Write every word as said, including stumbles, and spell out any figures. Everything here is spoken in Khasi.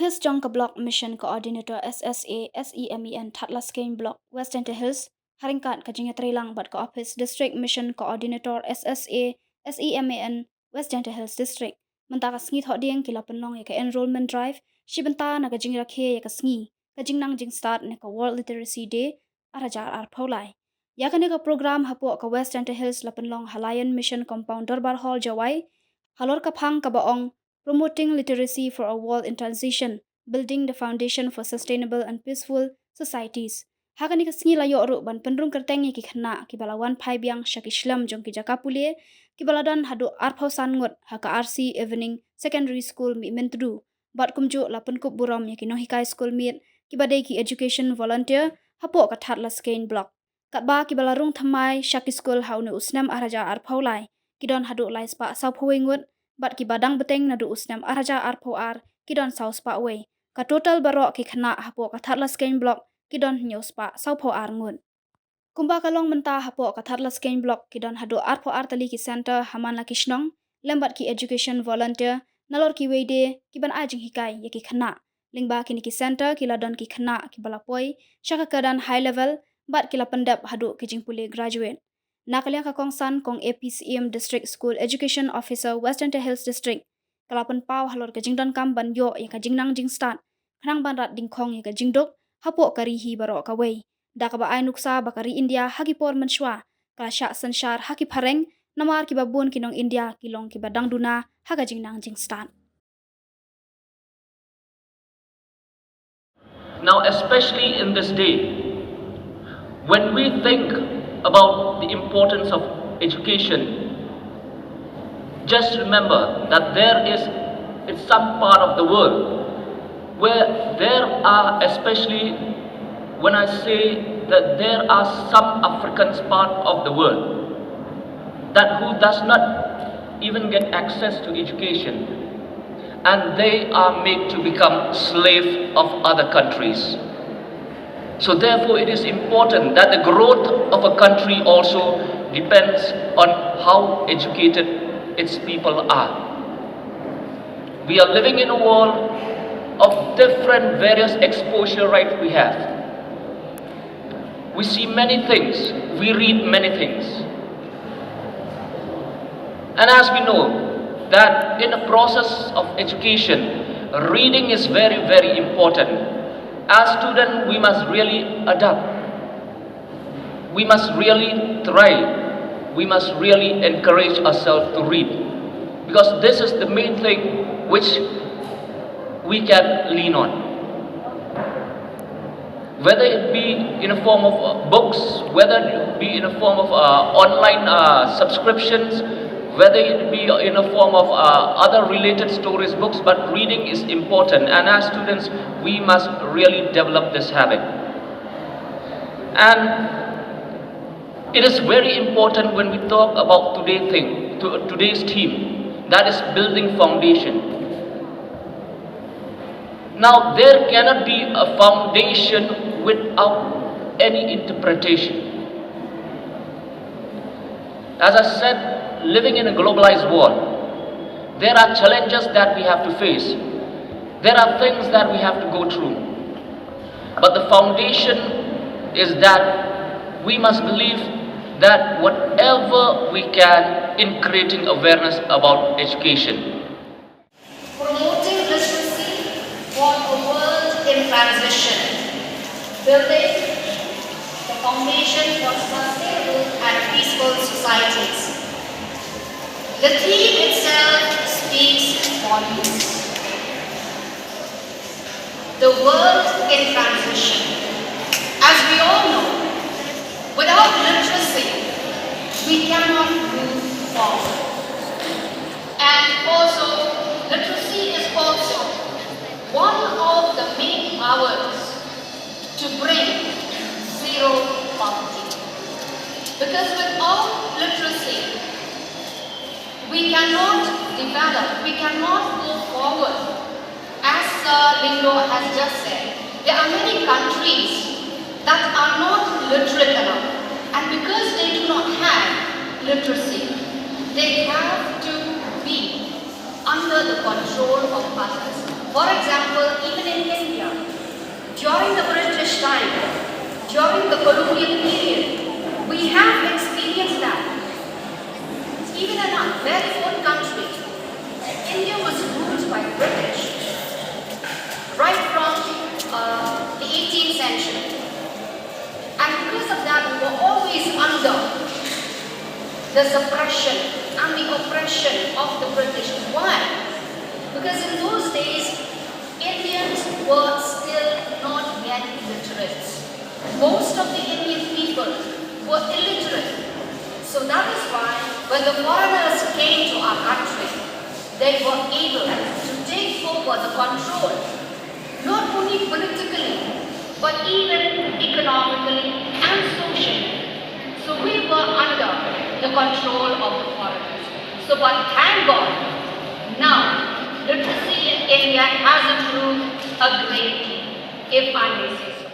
Office jong ka Block Mission Coordinator S S A S E M E N Thadlaskein Block West Jaintia Hills, ha ryngkat ka jingïatreilang bad ka Office District Mission Coordinator S S A S E M E N West Jaintia Hills District, mynta ka sngi Thohdieng ki la pynlong ïa ka enrollment drive shi bynta na ka jingrakhe ïa ka sngi ka jingnang jingstad ne ka World Literacy Day ar hajar arphew lai. Ïa kane ka program hapoh ka West Jaintia Hills la pynlong ha Lion Mission Compound Dorbar Hall Jowai, halor ka phang kaba ong Promoting Literacy for a World in Transition, Building the Foundation for Sustainable and Peaceful Societies. Ha kane ka sngi la ïoh ruh ban pynrung kyrteng ïa ki khynnah kiba la wan phai biang sha ki shlem jong ki jaka pule, kiba la don haduh arphew san ngut ha ka R C Evening Secondary School Mihmyntdu. Bad kumjuh la pynkup burom ïa ki nonghikai skul miet kiba dei ki education volunteer hapoh ka Thadlaskein Block. Katba kiba la rung thymmai sha ki skul ha une u snem ar hajar arphew lai ki don haduh lai spah sawphew wei ngut, bad kiba dang bteng naduh u snem ar hajar arphew ar ki don saw spah wei. Ka total baroh ki khynnah hapoh ka Thadlaskein Block ki don hynñiew spah sawphew ar ngut. Kumba ka long mynta, hapoh ka Thadlaskein Block ki don haduh arphew ar tylli ki center ha man la ki shnong, lem bad ki education volunteer nalor kiwei de kiban ai jinghikai ïa ki khynnah. Lyngba kine ki center ki la don ki khynnah kiba la poi sha ka kyrdan high level bad ki la pyndep haduh ki jingpule graduate. Na ka liang ka kongsan, Kong A P Syiem, District School Education Officer, West Jaintia Hills District, ka la pynpaw halor ka jingdonkam ban ïoh ïa ka jingnang jingstad khnang ban rat dyngkhong ïa ka jingduk hapoh ka ri hi baroh kawei, da kaba ai nuksa ba ka ri India ha ki por mynshuwa ka la shah synshar ha ki phareng, namar kiba bun ki nong India ki long kiba dang duna ha ka jingnang jingstad. Now, especially in this day, when we think about the importance of education, just remember that there is, in some part of the world, where there are, especially when I say that there are some Africans part of the world that who does not even get access to education, and they are made to become slave of other countries. So therefore, it is important that the growth of a country also depends on how educated its people are. We are living in a world of different, various exposure, right? We have. We see many things, we read many things. And as we know that in the process of education, reading is very, very important. As students, we must really adapt. We must really try. We must really encourage ourselves to read. Because this is the main thing which we can lean on. Whether it be in a form of uh, books, whether it be in a form of uh, online uh, subscriptions, whether it be in a form of uh, other related stories, books, but reading is important. And as students, we must really develop this habit. And it is very important when we talk about today thing, to, today's theme, that is building foundation. Now, there cannot be a foundation without any interpretation. As I said, living in a globalized world, there are challenges that we have to face. There are things that we have to go through. But the foundation is that we must believe that whatever we can in creating awareness about education. Promoting literacy for a world in transition. Building the foundation for sustainable and peaceful societies. The theme itself speaks volumes. The world in transition. As we all know, without literacy, we cannot move forward. And also, literacy is also one of the main powers to bring zero poverty. Because without literacy, we cannot develop, we cannot go forward. As Sir Lyngdoh has just said, there are many countries that are not literate enough, and because they do not have literacy, they have to be under the control of others. For example, even in India, during the British time, during the colonial period, we have experienced that. Even in our very own country, India was ruled by British right from uh, the eighteenth century. And because of that, we were always under the suppression and the oppression of the British. Why? Because in those days, Indians were still not yet literate. Most of the Indian people were illiterate. So that is why when the foreigners came to our country, they were able to take over the control, not only politically, but even economically and socially. So we were under the control of the foreigners. So, but thank God, now literacy in India has improved a great deal, if I may say so.